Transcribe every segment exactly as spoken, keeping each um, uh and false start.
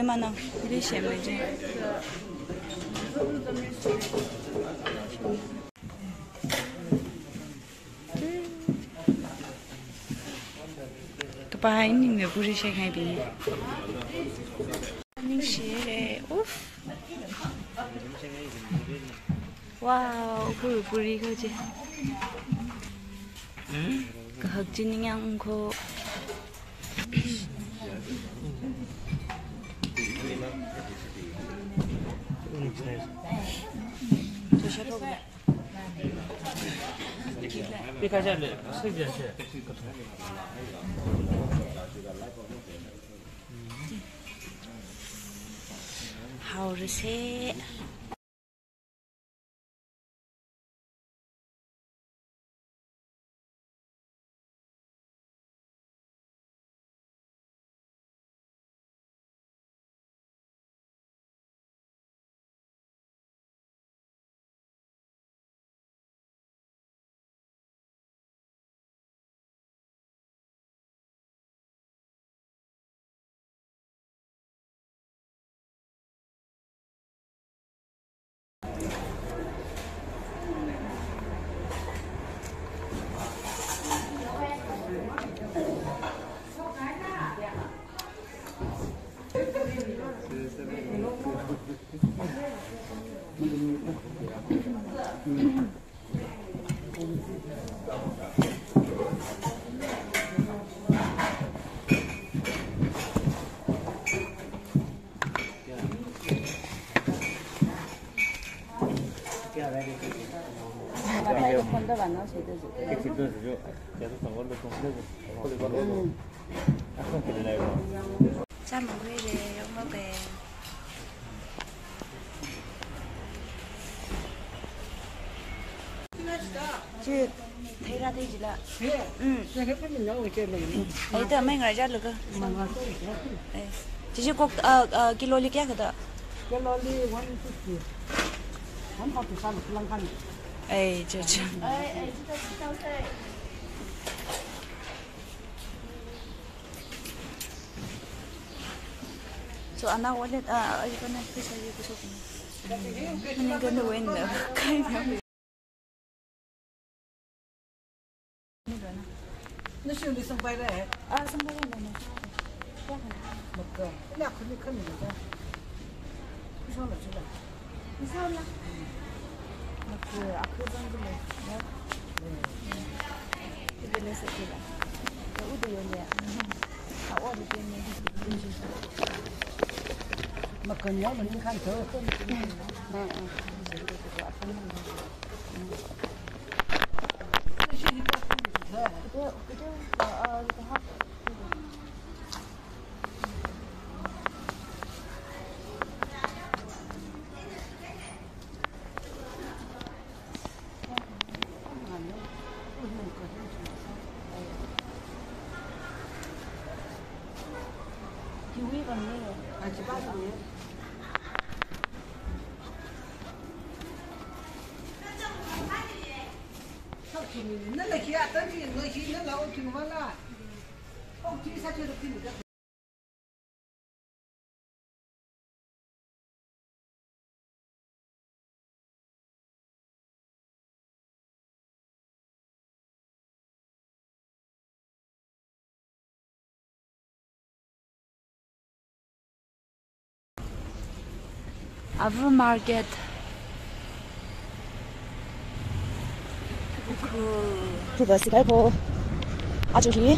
Manang, puri semlei je. Kapā ningna puri senghaibing. Ningshire, uff. Wow, puri puri ko je. Kahak chi ningyāng ko. Haorase. Chi theira thei jila. Mm. Ai ta mai ngarā jalaga. Ai. Chichi kok, ah, ah, kilo li kayākha da? Kilo li one fifty. One forty sālāklang kan. Ai, cha, cha. So, ana wallet, ah, ai, kana pisa yi kuso. Mani kana win da. Kai na. Nashi uli sangpaira? Ah, sangpaira na. Maka. Ina khani khani maka. Kusang la chula. Kusang la. Maka, aku bang dulu. Ya. Ibu le sakila. Ya, udah ya, ya. Awak di sini. Maka ni, mani kan tu. Ah, ah. Avu Market. Cool. Cool, guys, guys, po. Aja hi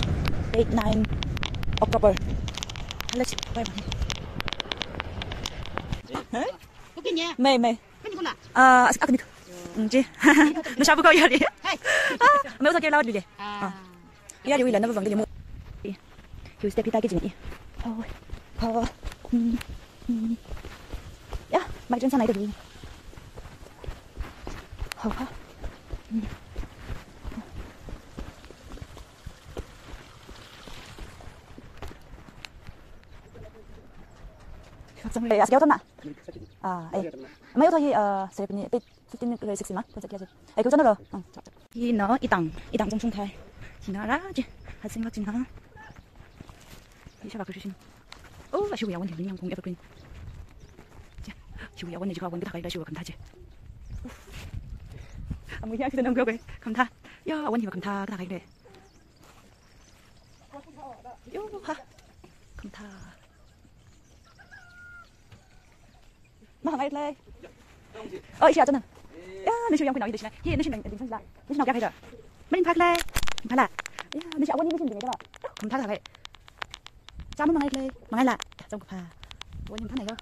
date nine October. Let's go. Huh? Mai, mai. Ah, as-, aknik. Mm, ji. Mashabu ko yari. Ah, mai usa kira lawat bile. Ah. Yari wila na bang dili mo. Hiu step hita kijing i. Oh. Oh. Hmm. Hmm. Ya, mai jen sana itu dulu. Oh, ha. Hmm. Sang le, as kau tana. Ah, eh. Mai usa hi, ah, saya punya, eh, fifteen minute, eh, sixteen ma, kau cakap aja. Eh, kau sana lo. Ah. Hi no, itang, itang jong jong thai. Sina ra je, hasing lak sina. Hi siya ba kau sing. Oh, ashiwui awon hi maningyāng kong evergreen. Che, ashiwui awon hi jiakha awon kathā kahai, ashiwui khamathā che. Amui hi ashida nang koi khamathā. Ya, awon hiva khamathā kathā kahai. Yo, ha. Khamathā. Mahāngai lei. Oh, ishi achana. Ya, nashi yang pui nao hi dashina. Hi, nashi nang ding sangla. Nashi nao kayā khaira? Maringphā lei. Phāla. Ya, nashi awon hi nashi ding kayā. Khamathā lei. Chāma mangai lei. Mangaila. Chāmkaphā. Awon hi mathānai yo.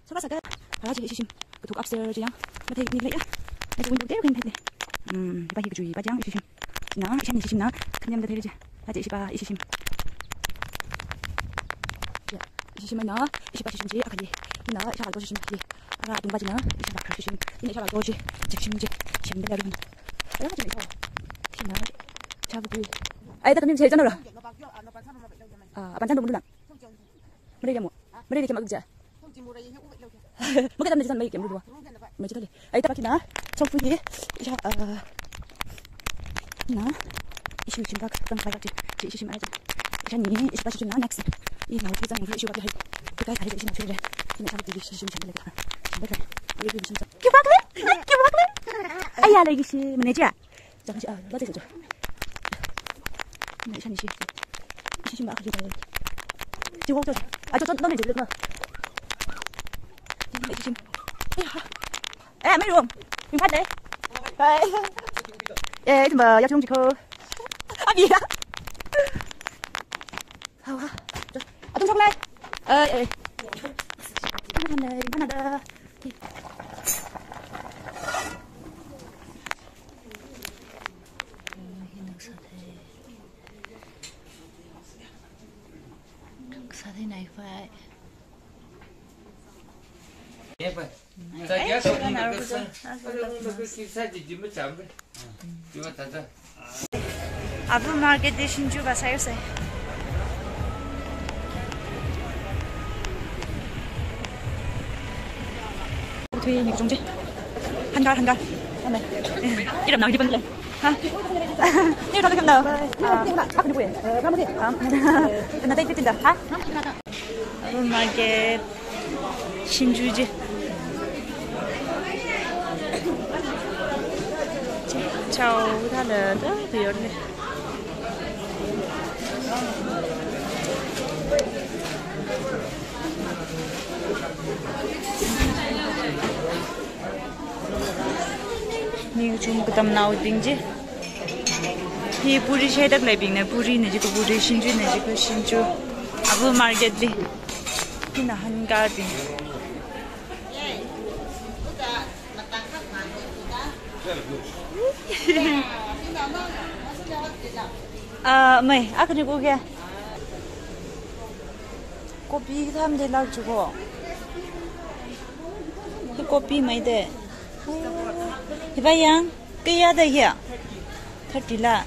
Sofa sāka. Phāla chi ishi shim. Kathuk upstairs chi yang. Mathei ni lei ya. Nashi window te khaning thei lei. Hmm, pa hi kachui pa chi yang ishi shim. China, ishān ishi shimna, khanyamda theira chi. Aja ishipa ishi shim. Ya, ishi shim eina, ishipa ishi shim chi, akhali. Ina, ishāvā kato ishi shim chi. Ara atungpa china, ishāvā kato ishi shim. Ina ishāvā kato chi, chek shim chi. Shimda leira. Ara china ishāvā. China, ishāvā tui. Ai, ta kami che chana ra. Ah, apan chan rum dula. Mari kemo. Mari kemo ja. Mukha tamna jitan mai kemlu dua. Mai jitale. Ai ta pakina. Chongfu hi. Isha, ah, na. Ishi shim bak tang pai bak ji. Ji ishi shim ai ji. Isha ni ishi bak shim na next. Ina uki tang uki ishi bak hai. Kai kai ishi na shim je. Ina shim ji ishi shim shim le. Shim le. Ai ishi shim. Ki bak le? Ki bak le? Ai ya le ishi mane ja. Chang shi, ah, la tse tse. Na, isha ni shi. Ishi shim ba, ah, jida. Jiwo tse. Ah, tse tse, na, ni, jida, na. Ishi shim. Ai, ha. Eh, mai rum. Ning pat le. Hai. Eh, jimba, ya chung jiko. Abi ya. Hawa. Atam shok lai. Eh, eh. Mana, mana da. Hi nang sāthei. Nang sāthei nai fai. Eh, fai. Abu market de Shinjuku ba sayo se. Thui ni kachungje. Hangar, hangar. Ame. Iram nang di pang le. Ha? Ni thang kam nao. Ah, aku ni pui. Ah, na tai fifteen da. Ha? Abu market Shinjuku je. Chao ta le ta biyor le. Ni kachung katamnaobing je. Hi puri shaidak leibingna puri na jiko puri, Shinjuku na jiko Shinjuku. Abu market li. Hina hangar bing. Ah, mai, akani ko kya? Kopi tham de lak chuko. Hi kopi mai de. Hi ba yang, kayada hiya? Thirty la.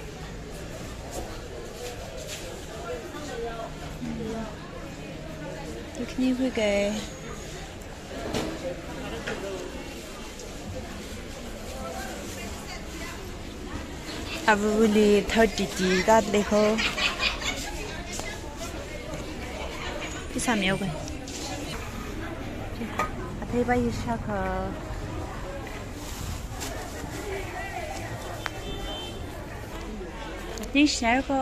Tukni hui kai. Abuli thirty ti kat le ho. Pisa meo kai. Athei ba yisha ka. Ningshinaira ko.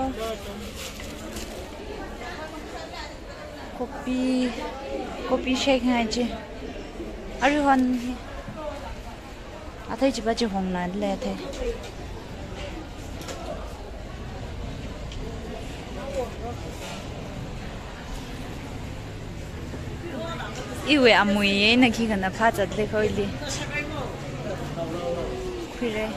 Kopi, kopi shake ngai chi. Ari hon. Athei chipa chi hong na le athei. Iwui amui eina khi kana phazat le khoi li. Khuirei.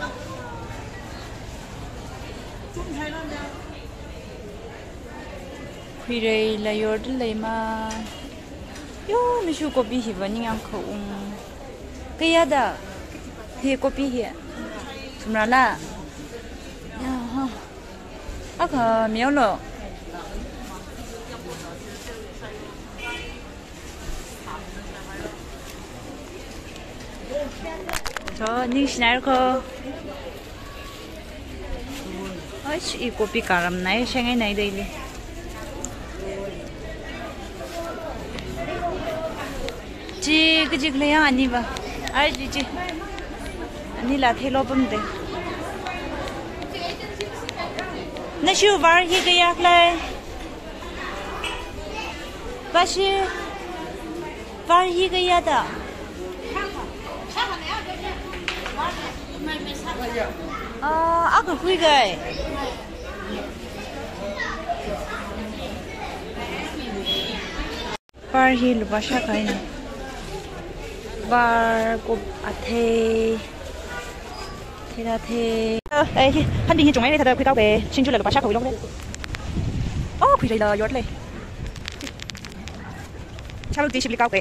Khuirei la yorda leima. Yo, mishu kopi hiva ningyāng khaung. Kayada? Hi kopi hi. Sumra la. Ya, ha. Akha meo lo. Cho, ningshinaira ko. Ai, i kopi karam nai, shangai nai daily. Chi kachik lei ya ani va. Ai, chi, chi. Anila theilo pamde. Nashu var hi kayākha lei. Bashi var hi kayā da. Ah, akha khuigai. Var hi lupā shākha eina. Var, kup, athei. Thei da thei. Eh, hi, hanbing hi chungai lei thāda khuikao be. Shinju la lupā shākha wui long lei. Oh, khuirai la yor lei. Chalo ti ship likao be.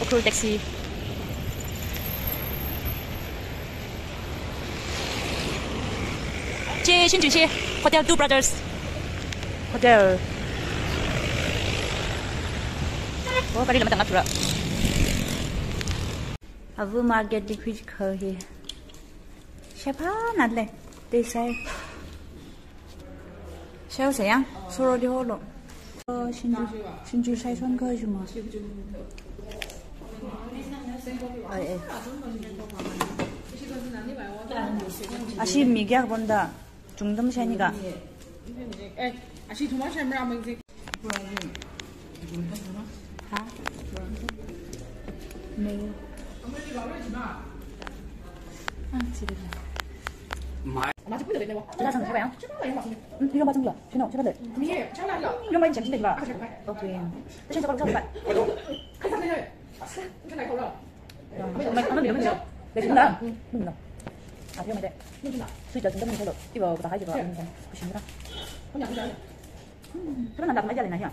Ukhrul taxi. Che, Shinju che. Hotel Two Brothers. Hotel. Oh, gari lam tangap thura. Avu market di khui kha hi. Shepha nat lei. Te sai. Shao sayang, soro di holo. Oh, Shinju, Shinju shai son kha shuma. Ai, ai. Ashi mi kya bonda, chungdam shai ni ka. Eh, ashi thuma shai mra mang zik. Ha? Mayo. Ah, siri. Mai. Ama chi pui da ne wa. Chila sang chila yang. Chila yang ma sini. Hmm, ilu ma sini la. Sino, chila le. Mi, chila ya. Ilu ma sini ba. Okay. Sini ba, sini ba. Mai, mai, mai, mai. Sini la. Hmm, sini la. Ah, sini mai de. Sini la. Sui da sini da mai lo. Iba ba hai ba. Sini la. Kami nak makan aja lah ya.